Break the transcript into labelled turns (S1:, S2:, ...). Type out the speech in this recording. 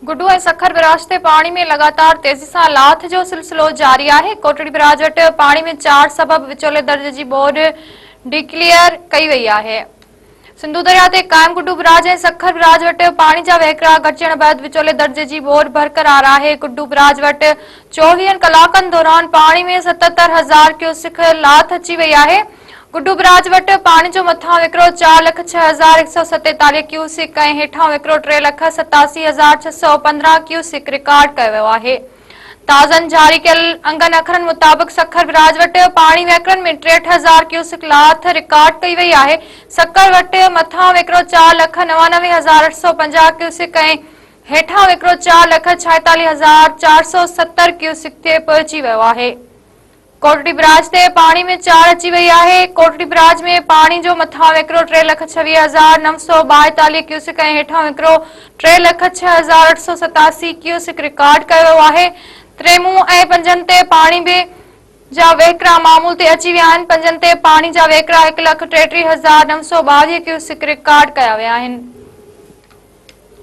S1: Guddu ۽ Sukkur barrage تي پاڻي ۾ لڳاتار تيزي سان لاٿ جو سلسلو جاري آهي، ڪوٽڙي بئراج وٽ پاڻي ۾ چاڙهه سبب وچولي درجي جي ٻوڏ ڊيڪليئر ڪئي وئي آهي. سنڌو درياء تي قائم گڊو بئراج ۽ سکر بئراج وٽ پاڻي جا وهڪرا گهٽجڻ بعد وچولي درجي جي ٻوڏ برقرار آهي، گڊو بئراج وٽ چوويهن ڪلاڪن دوران پاڻي ۾ 77 هزار ڪيوسڪ لاٿ اچي وئي آهي. گڊو براج وٽ پاڻي جو مٿان وهڪرو 4,06,147 ڪيوسڪ ۽ هيٺان وهڪرو 3,87,615 ڪيوسڪ رڪارڊ ڪيو ويو آهي. تازن جاري ڪيل انگن اکرن مطابق سکر براج وٽ پاڻي وهڪرن ۾ 63 هزار ڪيوسڪ لاٿ رڪارڊ ڪئي وئي آهي. سکر وٽ مٿان وهڪرو 4,99,850 ڪيوسڪ ۽ هيٺان وهڪرو 4,46,470 ڪيوسڪ تي پهچي ويو آهي. ڪوٽڙي براج تي پاڻي ۾ چاڙهه اچي وئي آهي، ڪوٽڙي براج ۾ پاڻي جو مٿان وهڪرو 3,26,942 ڪيوسڪ ۽ هيٺان وهڪرو 3,06,887 ڪيوسڪ رڪارڊ ڪيو ويو آهي، تريمون ۽ پنجن تي پاڻي به جا وهڪرا معمول تي اچي ويا آهن، پنجن تي پاڻي جا وهڪرا 1,33,922 ڪيوسڪ رڪارڊ ڪيا ويا آهن.